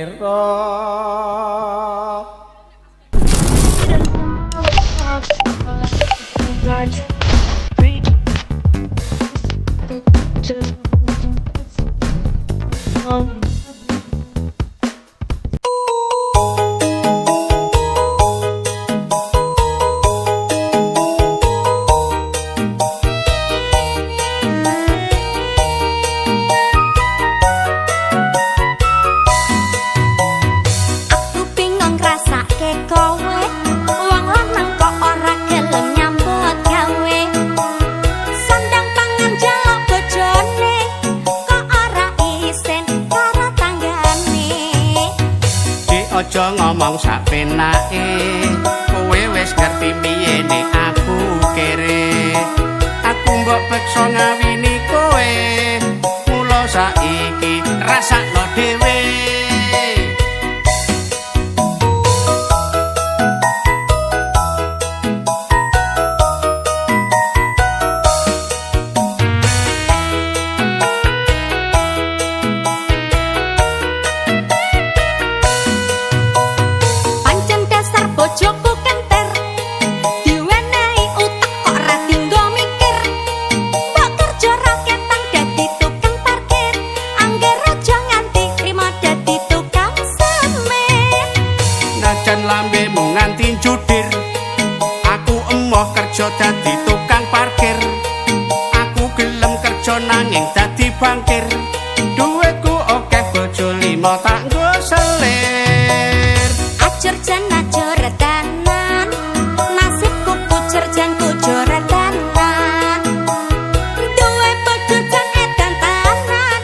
Selera. Aja ngomong sak penake, kowe wis ngerti piye nek aku kere. Aku mbok peksa ngawini kowe, mula saiki rasakno dhewe. Bojoku kenter diwenehi utek kok ra dinggo mikir. Mbok kerja ra ketang dadi tukang parkir, angger aja nganti trimo dadi tukang semen. Najan lambemu nganti judir, aku emoh kerja dadi tukang parkir. Aku gelem kerja nanging dadi bankir. Duitku akeh bojo lima tak nggo selir. Ajur jan ajur tenan, nasibku kucur jan kucur tenan. Duwe bojo jan edan tenan,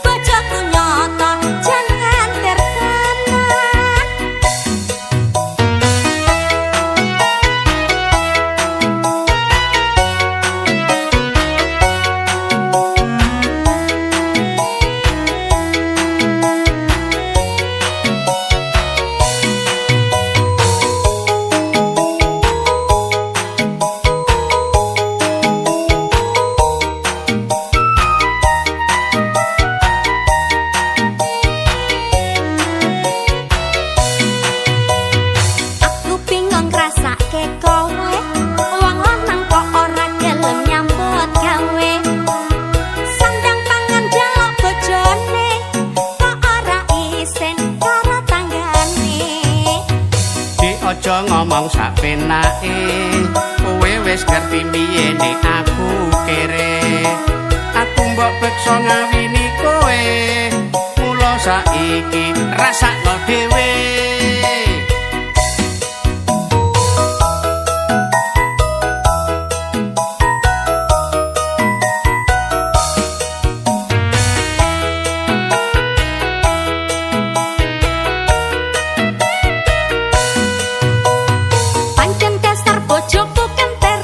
bojoku nyoto jan nganter tenan. Aku bingung ngrasake kowe, wong lanang kok ora gelem nyambut gawe. Sandang pangan njaluk bojone, kok ora isin karo tanggane. Dik aja ngomong sak penake, kowe wis ngerti piye nek aku kere. Aku mbok peksa ngawini kowe, mula saiki rasakno dhewe. Pancen dasar bojoku kenter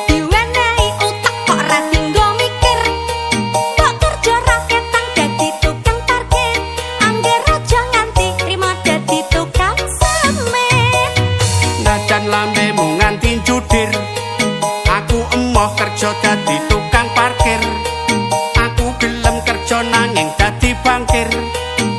diwenehi utek kok ra dinggo mikir. Mbok kerja ra ketang dadi tukang parkir, angger aja nganti trimo dadi tukang semen. Najan lambemu nganti judir, aku emoh kerja dadi tukang parkir. Aku gelem kerja nanging dadi bankir.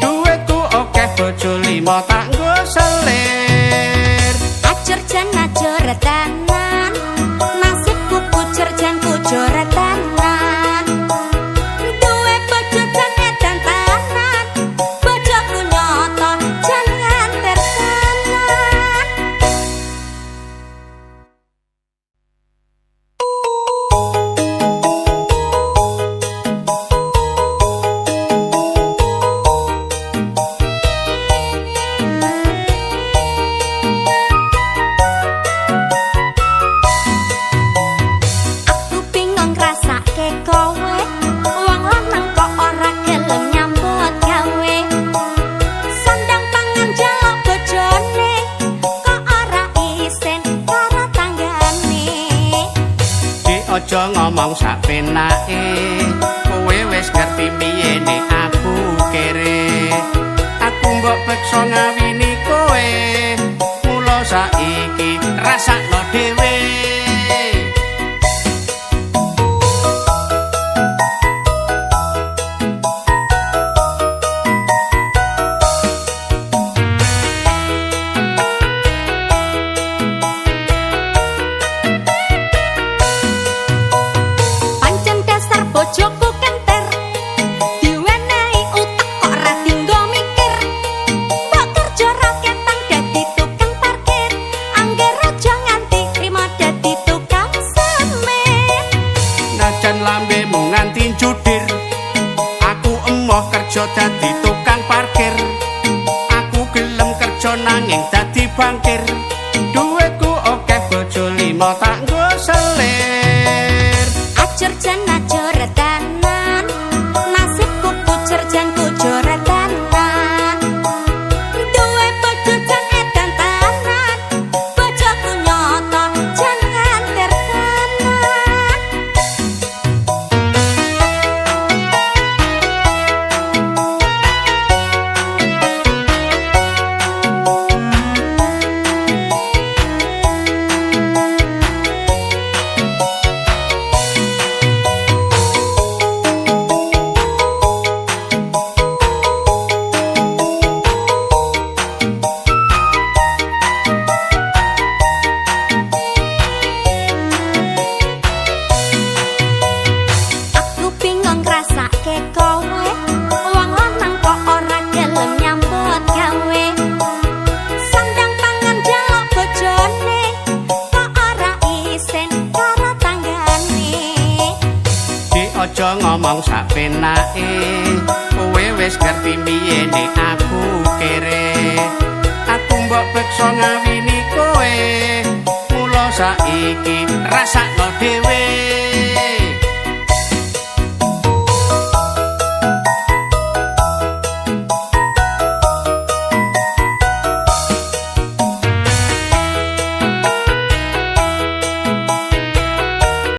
Duitku akeh bojo lima tak nggo selir. Ajur jan ajur tenan, nasibku kucur jan kucur tenan. Duwe bojo jan edan tenan, bojoku nyoto jan nganter tenan. Aku bingung ngrasake kowe, wong lanang kok ora gelem nyambut gawe. Sandang pangan njaluk bojone, kok ora isin karo tanggane. Dik aja ngomong sak penake, kowe wis ngerti piye nek aku kere. Aku mbok peksa ngawini kowe, mula saiki rasakno dhewe. kerja dadi tukang parkir. Aku gelem kerja nanging dadi bankir. Duitku akeh bojo lima tak nggo selir. Ajur jan ajur tenan, nasibku kucur jan kucur tenan. Duwe bojo jan edan tenan, bojoku nyoto jan nganter tenan. Aku bingung ngrasake kowe, wong lanang kok ora gelem nyambut gawe. Sandang pangan njaluk bojone, kok ora isin karo tanggane. Dik aja ngomong sapenake, kowe wis ngerti miyene aku kere. Aku mbok peksa ngawini kowe, mula saiki rasakno dhewe.